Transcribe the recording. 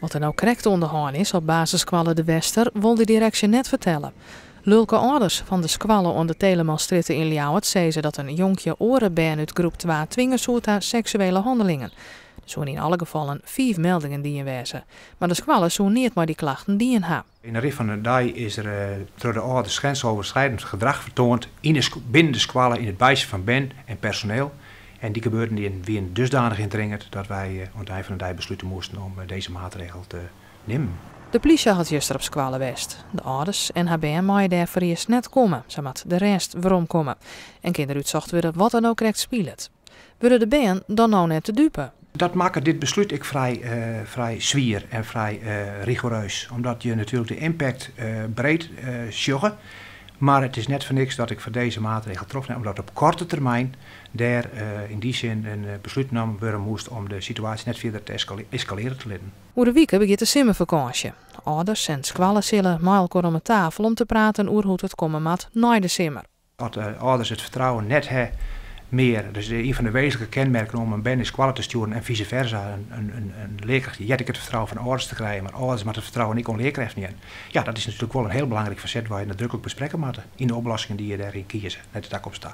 Wat der no krekt oan de hân is op basisskoalle De Wester wol de direksje net fertelle. Lulke âlders fan de skoalle oan de Telemanstrjitte yn Ljouwert sizze dat in jonkje oare bern út groep twa twinge soe ta seksuele hannelingen. Der soene yn alle gefallen fiif meldingen dien wêze, mar de skoalle soe neat mei dy klachten dien ha. Yn de rin fan de dei is der troch de âlders grensoverschrijdend gedrach fertoand yn de, binnen de skoalle yn it bysjen fan bern en personeel. En dy gebeurtenissen wiene dusdanich yndringend dat wy oan it ein fan de dei beslute moasten om dizze maatregel te nimmen. De plysje hat juster op skoalle west. De âlders en har bern meie dêr foarearst net komme, sa moat de rêst weromkomme. En kin der útsocht wurde wat der no krekt spilet. Wurde de bern dan no net de dupe? Dat makket dit beslút ek frij, frij swier en frij rigoereus, omdat je natuerlik de impact breed sjogge. Mar it is net foar niks dat ik foar dizze maatregel troffen ha, omdat op korte termyn dêr yn dy sin in beslút nommen wurde moast om de situaasje net fierder te eskalearje te litten. Oer in wike begjint de simmerfakânsje. Âlders en skoalle sille mei elkoar om 'e tafel om te praten oer hoe't it komme moat nei de simmer. As de âlders it fertrouwen net ha mear, dus ien fan de wezenlike kenmerken om in bern nei skoalle te stjoeren en vice versa, in learkracht heart ek it fertrouwen fan âlders te krijen, mar âlders moatte it fertrouwen ek oan learkrêften jaan. Ja, dat is natuerlik wol in hiel belangryk faset wêr't je nadruklik besprekke moatte yn de oplossingen dy't je dêryn kieze nei de takomst ta.